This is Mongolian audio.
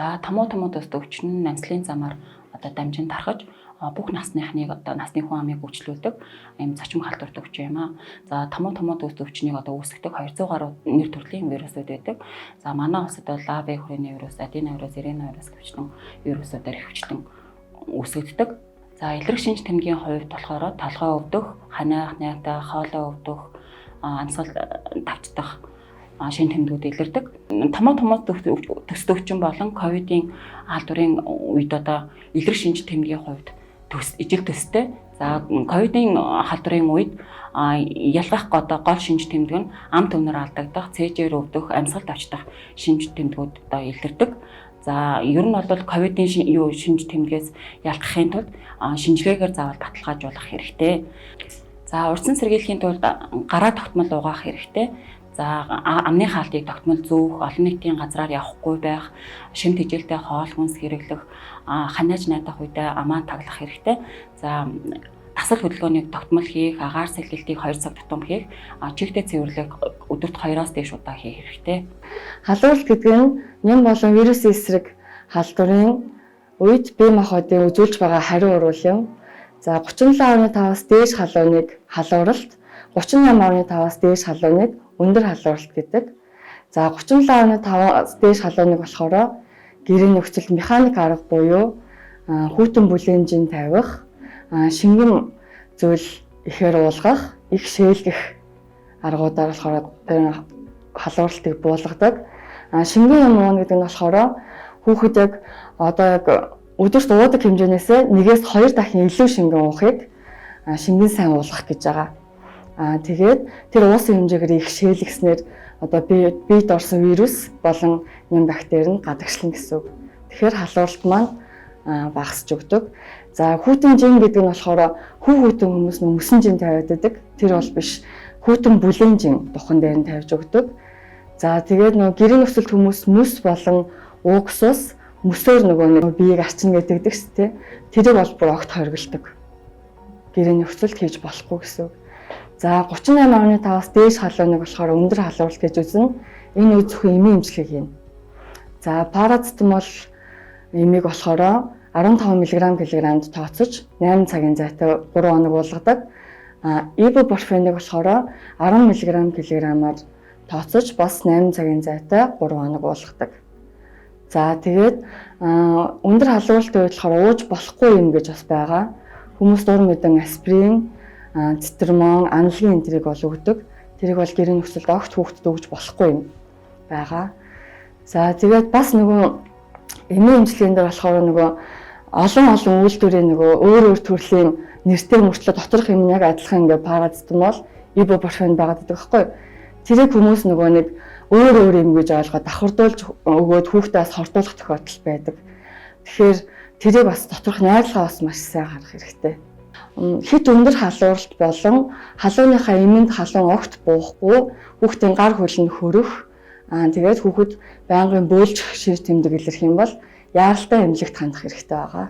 За, томуу томуу төстэй өвчин нь амьсгалын замаар одоо дамжин тархаж, бүх насныхныг, одоо насны хүн амыг өвчлүүлдэг ийм зочим халдварт өвчин юм аа. За, томуу томуу төст өвчнийг одоо үүсгэдэг 200 гаруй нэр төрлийн вирусууд байдаг. За, манай улсад бол А, Б хүрээний вирус, аденовирус, риновирус гэвчлэн вирусуудаар ихэвчлэн үүсгэгддэг. За, илрэг шинж тэмдгийн хувьд болохоор толгой өвдөх, ханиах, найдах, хоолой өвдөх, амьсгал тавчдах шинж тэмдгүүд илэрдэг. Томоо томоо төстэй өвчин болон ковидын халдварын үед одоо илрэг шинж тэмдгийн хувьд төс ижил төстэй. За, ковидын халдварын үед ялгах одоо гол шинж тэмдэг нь ам төвнөр алдагдах, цээжээр өвдөх, амьсгал тавчдах шинж тэмдгүүд одоо илэрдэг. За, ер нь бол ковидын юу шинж тэмдгээс ялгахын тулд шинжилгээгээр заавал баталгаажуулах хэрэгтэй. За, урьдчилан сэргийлэхийн тулд гараа тогтмол угаах хэрэгтэй. За, амны хаалтыг тогтмол зүүх, олон нийтийн газраар явахгүй байх, шим тэжээлтэй хоол хүнс хэрэглэх, ханиаж найдах үедээ амаа таглах хэрэгтэй. За, дасгал хөдөлгөөнийг тогтмол хийх, агаар сэлгэлтийг 2 цаг тутам хийх, чигтээ цэвэрлэг өдөрт 2-оос дээш удаа хийх хэрэгтэй. Халууралт гэдэг нь ням болон вирусын эсрэг халдварын үед бие махбодын үзүүлж байгаа хариу урвал юм. За, 37.5-аас дээш халууныг халууралт, 38.5-аас дээш халууныг өндөр халууралт гэдэг. За, 37.5-аас дээш халууныг болохоор гэрээ нөхцөлд механик арга буюу хүйтэн бүлээнжин тавих, шингэн зүйл ихээр уулгах, их шээлгэх аргуудаар болохоор тэр халууралтыг буулгадаг. Шингэн юм ууна гэдэг нь болохоор хүүхэд яг одоо яг өдөрт уудаг хэмжээнээс нэгээс хоёр дахин илүү шингэн уухыг шингэн сайн уулгах гэж байгаа. Тэгээд тэр уусан хэмжээгээр их шээлгэснээр одоо биед орсон вирус болон ням бактери нь гадагшлана гэсэн үг. Тэгэхээр халууралт маань багасч өгдөг. За, хүйтэн жин гэдэг нь болохоор хүү хүйтэн хүмүүс нь мөсөн жин тавиад байдаг. Тэр бол биш. Хүйтэн бүлээн жин духан дээр нь тавьж өгдөг. За, тэгээд нөгөө гэрийн нөхцөлд хүмүүс мөс болон уксус мөсөөр нөгөө нэг биеийг арчна гэдэг шүү дээ. Тэрийг бол бүр огт хоригддог. Гэрийн нөхцөлд хийж болохгүй гэсэн үг. За, 38.5-аас дээш халууныг болохоор өндөр халууралт гэж үзнэ. Энэ үе зөвхөн эмийн эмчилгээ хийнэ. За, парацетамол эмийг болохоор 15 мг килограммд тооцож 8 цагийн зайтай 3 хоног уулгадаг. Ибупрофенийг болохоор 10 мг килограммаар тооцож бас 8 цагийн зайтай 3 хоног уулгадаг. За, тэгээд өндөр халууралтай үед болохоор ууж болохгүй юм гэж бас байгаа. Хүмүүс дур мэдэн аспирин, цитрамон, аналгин энэ тэрийг бол өгдөг. Тэрийг бол гэрийн нөхцөлд огт хүүхдэд өгж болохгүй юм байгаа. За, тэгээд бас нөгөө эмийн эмчилгээнд дээр болохоор нөгөө олон олон үйлдвэрийн нөгөө өөр өөр төрлийн нэртэй мөртлөө доторх юм яг адилхан ингээ парацетамол, ибупрофен байгаад байдаг байхгүй юу? Тэрийг хүмүүс нөгөө нэг өөр өөр юм гэж ойлгоод давхардуулж өгөөд хүүхдээс хортуулах тохиолдол байдаг. Тэгэхээр тэрийг бас доторх найрлагаа бас маш сайн харах хэрэгтэй. Хэт өндөр халууралт болон халууныхаа эмэнд халуун огт буухгүй, хүүхдийн гар хөл нь хөрөх, тэгээд хүүхэд байнгын бөөлжих шинж тэмдэг илэрх юм бол яаралтай эмнэлэгт хандах хэрэгтэй байгаа.